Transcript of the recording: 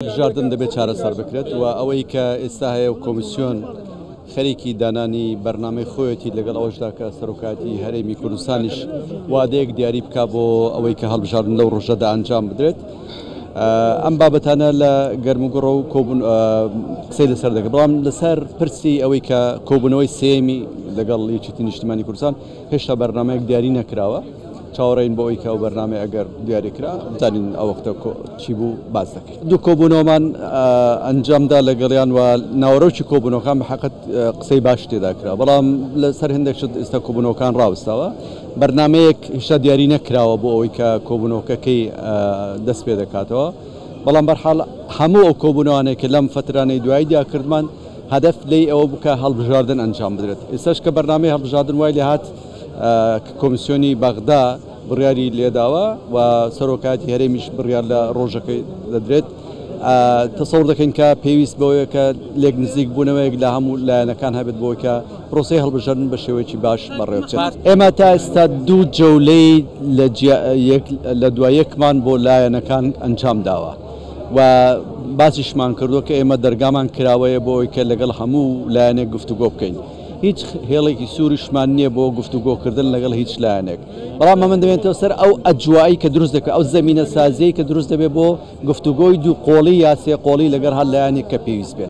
هەڵبژاردن دەبێت چارەسەر بکرێت و ئەوەی کە ئێستا هەیە و کۆمیسیۆن خەریکی دانانی بەرنامەی خۆیەتی، لەگەڵ ئەوەشدا کە سەرۆکایەتی هەرێمی کوردستانیش وادەیەک دیاری بکا بۆ ئەوەی کە هەڵبژاردن لەو ڕۆژەدا ئەنجام بدرێت. ئەم بابەتانە لە گەرموگوڕە و کۆبوون قسەی لەسەر دەکرێت، بەڵام لەسەر پرسی ئەوەی کە کۆبوونەوەی سێیەمی لەگەڵ یەکێتی نیشتیمانی کوردستان هێشتا بەرنامەیەک دیاری نەکراوە. چاوەڕێین بۆ ئەوەی کە ئەو بەرنامەیە ئەگەر دیاری کرا بزانین ئەو وەختە چی بوو باس دەکەین. دوو کۆبوونەوەمان ئەنجامدا لەگەڵیان و ناوەرۆکی کۆبوونەوەکان بە حەقت قسەی باش تێدا کرا، بەڵام لەسەر هەندێک شت ئێستا کۆبوونەوەکان ڕاوستاوە. بەرنامەیەک هێشتا دیاری نەکراوە بۆ ئەوەی کە کۆبوونەوەکە کەی دەست پێ دەکاتەوە، بەڵام بەرحاڵ هەموو ئەو کۆبوونەوانەی کە لەم فەترانەی دواییدا کردمان هەدەف لێی ئەوە بوو کە هەڵبژاردن ئەنجام بدرێت. ئێستاش کە بەرنامەی هەڵبژاردن وای لێهات کە کۆمیسیۆنی بەغدا بڕیاری لێداوە و سەرۆکایەتی هەرێمیش بڕیار لە ڕۆژەکەی دەدرێت، تەسەور دەکەین کە پێویست بەوەیە کە لێک نزیک بوونەوەیەک لە هەموو لایەنەکان هەبێت بۆی کە پرۆسەی هەڵبژاردن بە شێوەیەکی باش بەڕێوەبچێت. ئێمە تا ئێستا دوو جەولەی لە دوای یەکمان بۆ لایەنەکان ئەنجام داوە و باسیشمان کردووە کە ئێمە دەرگامان کراوەیە بۆ ئەوەی کە لەگەڵ هەموو لایەنێک گفتوگۆ بکەین. هیچ هێڵێکی سووریشمان نییە بۆ گفتوگۆکردن لەگەڵ هیچ لایەنێک، بەڵام ئەمن دەمێنێتەوە سەر ئەو ئەجوایی کە دروست دەکرێت، ئەو زەمینەسازیەی کە دروست دەبێت بۆ گفتوگۆی دوو قۆڵی یا سێ قۆڵی لەگەڵ هەر لایەنێک کە پێویست بێت.